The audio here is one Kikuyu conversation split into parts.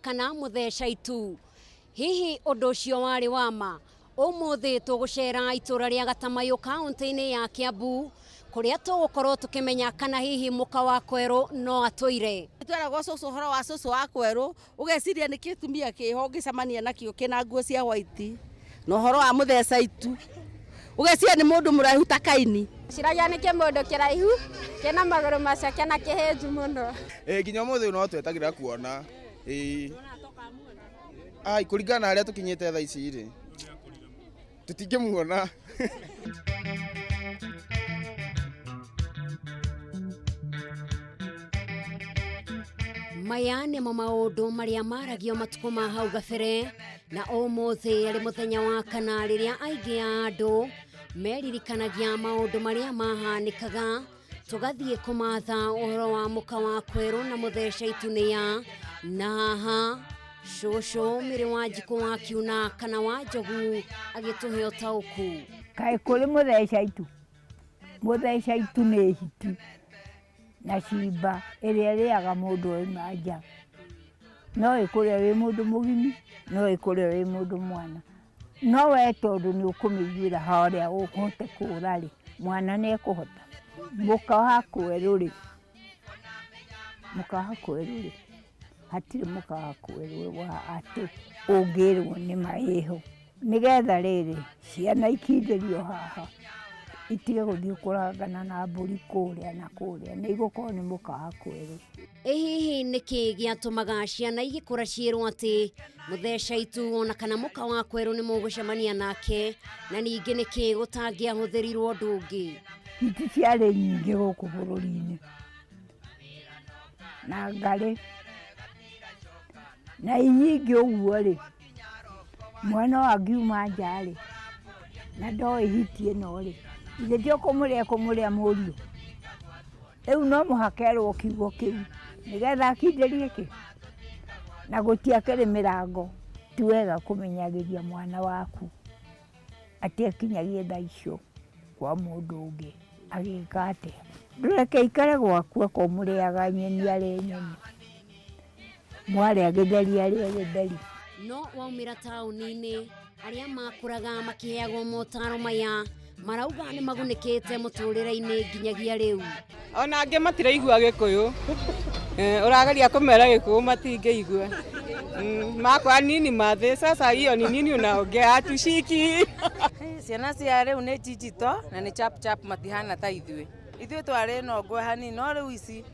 Kana mũtheca itu. Hihi ũndũ ũcio warĩ wa ma? Ũmũthĩ tũgũcera itũra rĩa Gatamayũ kaũntĩ-inĩ ya Kiambu kũrĩa tũgũkorwo tũkĩmenya kana hihi mũka wa kwerũ no atũire. Tweragwo cũcũ ũhoro wa cũcũ wa kwerũ, ũgeciria nĩ kĩtumia kĩho ũngĩcemania nakĩo kĩna nguo cia white, na ũhoro wa mũtheca itu, ũgeciria nĩ mũndũ mũraihu ta Kaini. Ciragia nĩ kĩmũndũ kĩraihu kĩna magũrũ maceke na kĩhĩnju mũno. Ĩĩ nginya ũmũthĩ ũyũ no twetagĩrĩra kuona. Ĩĩ. Ai kũringana na harĩa tũkinyĩte thaa ici rĩ, tũtingĩmuona. Maya nĩmo maũndũ marĩa maragio matukũ ma hau gabere na ũmũthĩ arĩ mũthenya wa kana rĩrĩa aingĩ a andũ meririkanagia maũndũ marĩa mahanĩkaga tũgathiĩ kũmatha ũhoro wa mũka wa kwerũ na mũtheca itunĩa na haha cũcũ mĩrĩ wa njikũ wa kiuna kana wa njogu agĩtũhe ũtaũku. Kaĩ kũrĩ mũtheca itu? Mũtheca itu nĩ hiti na cimba ĩrĩa ĩrĩaga mũndũ auma nja. No ĩkũrĩe wĩ mũndũ mũgima, no ĩkũrĩe wĩ mũndũ mwana. No we tondũ nĩ ũkũmĩiguĩra harĩa ũhote kũra rĩ, mwana nĩ ekũhota. Mũka wa kwerũ rĩ, mũka wa kwerũ rĩ, hatirĩ mũka wa kwerũ wa atĩ ũngĩrwo nĩma ĩho. Nĩgetha rĩrĩ, ciana ikindĩrio haha, itige gũthiĩ kũrangana na mbũri kũrĩa na kũrĩa, nĩ igũkorwo nĩ mũka wa kwerũ. Ĩ hihi nĩkĩ gĩatũmaga ciana igĩkũra ciĩrwo atĩ mũtheca itu ona kana mũka wa kwerũ nĩ mũgũcemania nake, na ningĩ nĩkĩ gũtangĩahũthĩrirwo ũndũ ũngĩ? Hiti ciarĩ nyingĩ gũkũ bũrũri-inĩ, na ngarĩ, na i nyingĩ ũguo rĩ, mwana ũyũ angiuma nja rĩ, na ndoĩ hiti ĩno rĩ, githĩ ti kũmũrĩa ekũmũrĩa mũriũ? Rĩu no mũhaka erwo kiugo kĩu nĩgetha akindĩrie kĩ? Na gũtiakĩrĩ mĩrango. Ti wega kũmenyagĩria mwana waku atĩ akinyagie thaa icio kwa mũndũ ũngĩ agĩka atĩa. Ndũreke aikare gwaku akorwo mũrĩaga nyeni arĩe nyeni, mwarĩa gĩtheri arĩe gĩtheri. No waumĩra taũni-inĩ, arĩa makũraga makĩheagwo motaro maya marauga nĩ magunĩkĩte mũtũrĩre-inĩ nginyagia rĩu. Ona angĩ matiraigua Gĩkũyũ. Ũrageria kũmera Gĩkũyũ matingĩigua. Makwa nini mathĩ sasa hiyo ni nini unaongea hatushiki. Ciana cia rĩu nĩ digital na nĩ chap chap matihana ta ithuĩ. Ithuĩ twarĩ na ngwe hanini no rĩu ici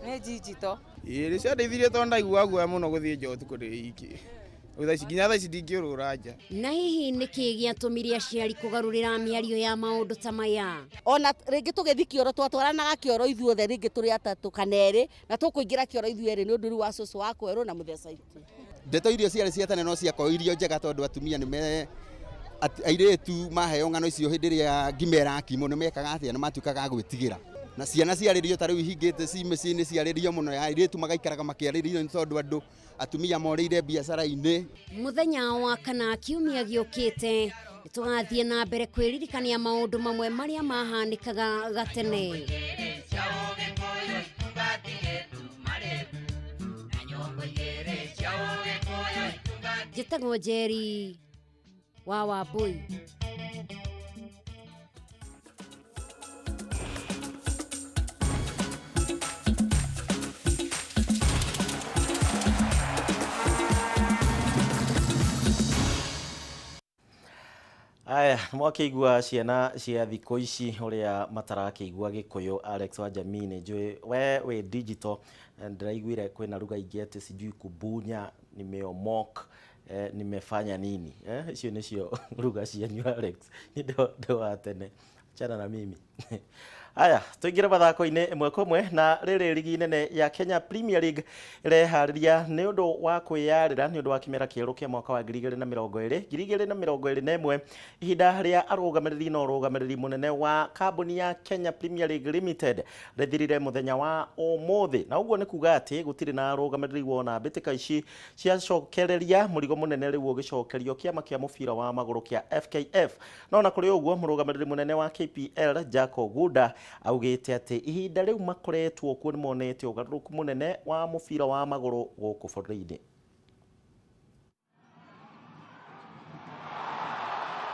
nĩ digital. Ĩĩ nĩ ciandeithirie tondũ ndaiguaga guoya mũno gũthiĩ nja ũtukũ ndĩ iki. Rĩu thaa ici nginya thaa ici ndingĩũrũra nja. Na hihi nĩkĩ gĩatũmire aciari kũgarũrĩra mĩario ya maũndũ ta maya? Ona rĩngĩ tũgĩthiĩ kĩoro twatwaranaga kĩoro ithuothe rĩngĩ tũrĩ atatũ kana erĩ na tũkũingĩra kĩoro ithuĩ erĩ nĩ ũndũ rĩu wa cũcũ wa kwerũ na mũtheca itu. Ndeto iria ciarĩ cia tene no ciakorwo irio njega tondũ atumia nĩ me airĩtu maheo ng'ano icio hĩndĩ ĩrĩa ngima ĩrakimwo nĩ mekaga atĩa nĩ matuĩkaga a gwĩtigĩra. Na ciana ciarĩrio ta rĩu ihingĩte ci mĩciĩ-inĩ ciarĩrio mũno airĩtu magaikaraga makĩarĩrio nĩ tondũ andũ atumia morĩire biacara-inĩ. Mũthenya wa kana kiumia gĩũkĩte nĩ tũgathiĩ na mbere kwĩririkania maũndũ mamwe marĩa mahanĩkaga gatene. Njĩtagwo Njeri wa Wambũi. Aya, mwakĩigua ciana cia thikũ ici ũrĩa matarakĩigua Gĩkũyũ. Alex wa Jamii nĩ njũĩ we wĩ digital, ndĩraiguire kwĩna lugha ingĩ atĩ sijui kubunya, nimeomok, nimefanya nini, icio nĩcio lugha cianyu Alex. Niĩ ndĩ wa tene, achana na mimi. Aya, tũingĩre mathako-inĩ ĩmwe kwa ĩmwe na rĩrĩ rigi nene ya Kenya Premier League ĩreharĩria nĩ ũndũ wa kwĩyarĩra nĩ ũndũ wa kĩmera kĩerũ kĩa mwaka wa 2020 2021. Ihinda rĩa arũgamĩrĩri na ũrũgamĩrĩri mũnene wa kambuni ya Kenya Premier League Limited rĩthirire mũthenya wa ũmũthĩ, na ũguo nĩ kuga atĩ gũtirĩ na arũgamĩrĩri wona mbĩtĩka ici ciacokereria mũrigo mũnene rĩu ũgĩcokerio kĩama kĩa mũbira wa magũrũ kĩa FKF. No ona kũrĩ ũguo, mũrũgamĩrĩri mũnene wa KPL Jack Oguda augĩte atĩ ihinda rĩu makoretwo kuo nĩmonete ũgarũrũku mũnene wa mũbira wa magũrũ gũkũ bũrũri-inĩ.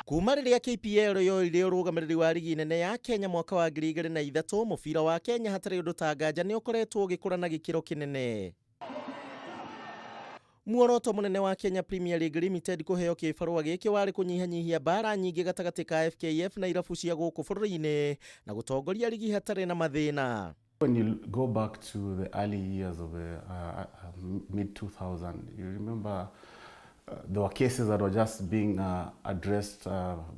Kuma rĩrĩa KPL yoire ũrũgamĩrĩri wa rigi nene ya Kenya mwaka wa 2003, mũbira wa Kenya hatarĩ ũndũ ta nganja nĩ ũkoretwo ũgĩkũra na gĩkĩro kĩnene. Muoroto mũnene wa Kenya Premier League Limited kũheo kĩbarũa gĩkĩ warĩ kũnyihanyihia mbara nyingĩ gatagatĩ ka FKF na irabu cia gũkũ bũrũri-inĩ na gũtongoria rigi hatarĩ na mathĩna. When you go back to the early years of the mid 2000, you remember there were cases that were just being addressed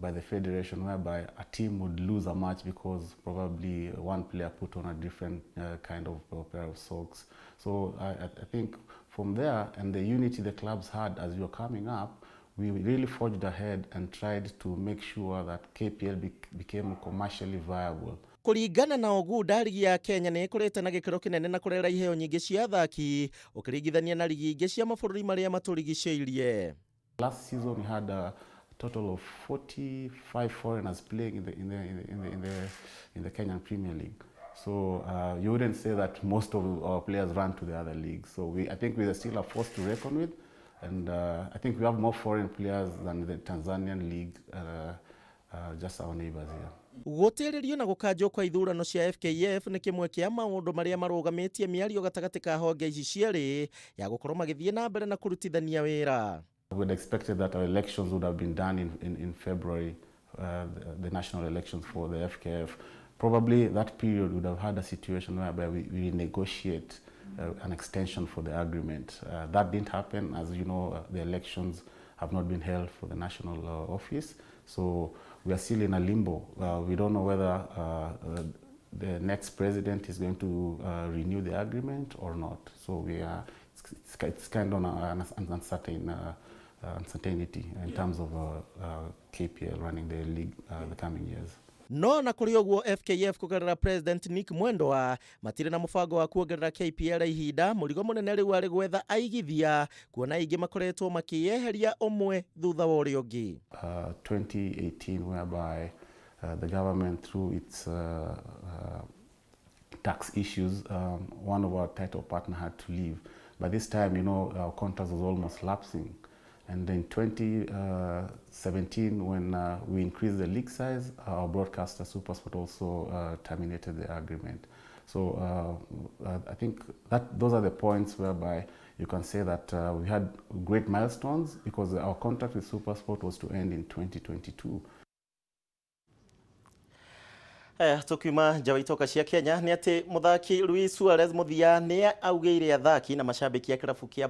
by the federation, whereby a team would lose a match because probably one player put on a different kind of pair of socks. So I think from there, and the unity the clubs had as we were coming up, we really forged ahead and tried to make sure that KPL became commercially viable. Kũringana na Ogunda, rigi ya Kenya nĩ ĩkũrĩte na gĩkĩro kĩnene na kũrera iheo nyingĩ cia athaki ũkĩringithania na rigi ingĩ cia mabũrũri marĩa matũrigicĩirie. Last season we had a total of 45 foreigners playing in the Kenyan Premier League. So you wouldn't say that most of our players run to the other leagues. So I think we are still a force to reckon with, and I think we have more foreign players than the Tanzanian league, just our neighbors here. Gũtĩrĩrio na gũkanjwo kwa ithurano cia FKF nĩ kĩmwe kĩa maũndũ marĩa marũgamĩtie mĩario gatagatĩ ka honge ici cierĩ ya gũkorwo magĩthiĩ na mbere na kũrutithania wĩra. We had expected that our elections would have been done in February, the national elections for the FKF. Probably that period would have had a situation whereby we negotiate an extension for the agreement. That didn't happen. As you know, the elections have not been held for the national office. So we are still in a limbo. We don't know whether the next president is going to renew the agreement or not. So it's kind of an uncertainty in terms of KPL running the league the coming years. No na kũrĩ ũguo, FKF kũgerera President Nick Mwendwa matirĩ na mũbango wa kuongerera KPL ihinda. Mũrigo mũnene rĩu arĩ gwetha aigithia, kuona aingĩ makoretwo makĩyeheria ũmwe thutha wa ũrĩa ũngĩ. 2018, whereby the government, through its tax issues, one of our title partner had to leave. By this time, our contract was almost lapsing. And in 2017, when we increased the league size, our broadcaster SuperSport also terminated the agreement. So I think that those are the points whereby you can say that we had great milestones, because our contract with SuperSport was to end in 2022. Tukiuma nja wa itoka cia Kenya nĩ atĩ mũthaki Luis Suarez mũthia nĩ augĩire athaki na macambĩki a kĩrabu kĩa